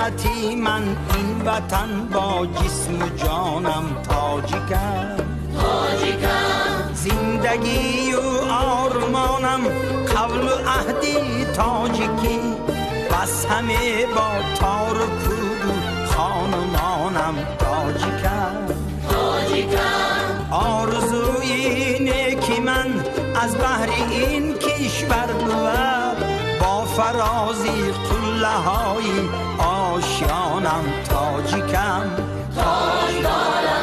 Қомати ман ин ватан бо ҷисму ҷонам тоҷикам, тоҷикам. Зиндагию ормонам қавлу аҳди тоҷикӣ, бас ҳаме бо тору пуду хонумонам тоҷикам, тоҷикам. Орзуи неки ман аз баҳри ин кишвар бувад, бо фарози қуллаҳои ошёнам тоҷикам. Тоҷ дорам.